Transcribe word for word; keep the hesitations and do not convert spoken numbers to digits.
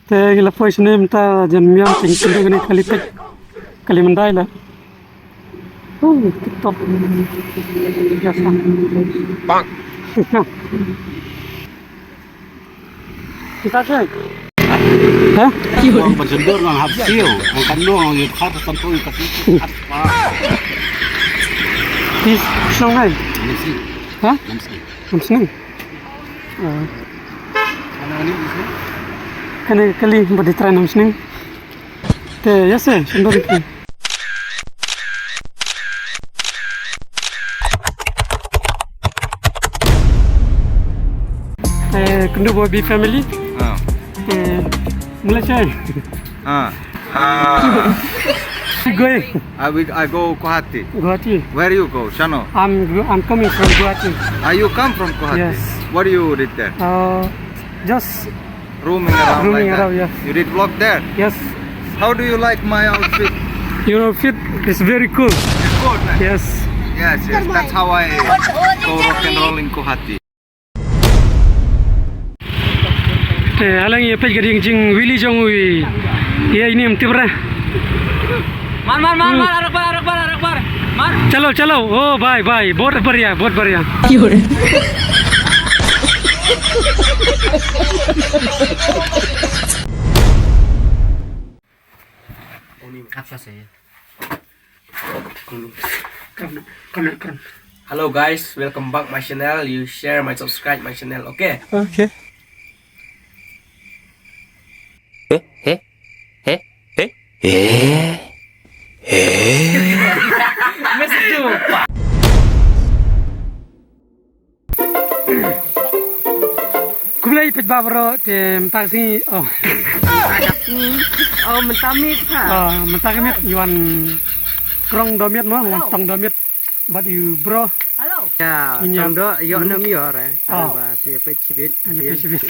Te ngi la poi shane mynta jan miam, te ngi kynduh kane ka kali peit, ka kali myndai la. Oh, TikTok. Biasa. Bang. Kita ke? Hah? Bang berjendur nang hap siu, ang kanu nang yut khar santu yut kasi. Tis, shnong hai? Namsi. Hah? Namsi. Namsi. Oh. Ano ni, Namsi? Kane ka kali ba dei trai Namsi. Te, ya se, sendor ki. Eh, kynduh ba B family. Ah. Eh, Malaysia. Ah. Ah. Goi. I will, I go Guwahati. Guwahati. Where you go, Shano? I'm, I'm coming from Guwahati. Ah, you come from Guwahati? Yes. What do you did there? Uh, just Roaming around roaming like that. Around, yes. You did vlog there? Yes. How do you like my outfit? Your outfit is very cool. It's good, man. Yes. Yes, yes. That's how I go rock and roll in Guwahati. Te, halang ïa peit ka ding jingwili jong u ïa ine em tip ra. Man, man, man, man, arak bar, arak bar, arak bar. Man. Chalo, chalo. Oh, bhai, bhai. Bahut badhiya, bahut badhiya. Hello guys, welcome back my channel. You share my subscribe my channel, okay? Okay. Eh, eh, eh, eh, eh, eh. Khublei peit ba bro, te mynta sngi, oh. Oh, mynta miet ha. Oh, mynta ka miet, ïa wan krong do miet mo, wan tong do miet. Bad ïa u bro. Hello. Ya, tong do, ïoh nam ïoh re. Oh. Ba sa ïa peit shibit. Ïa peit shibit.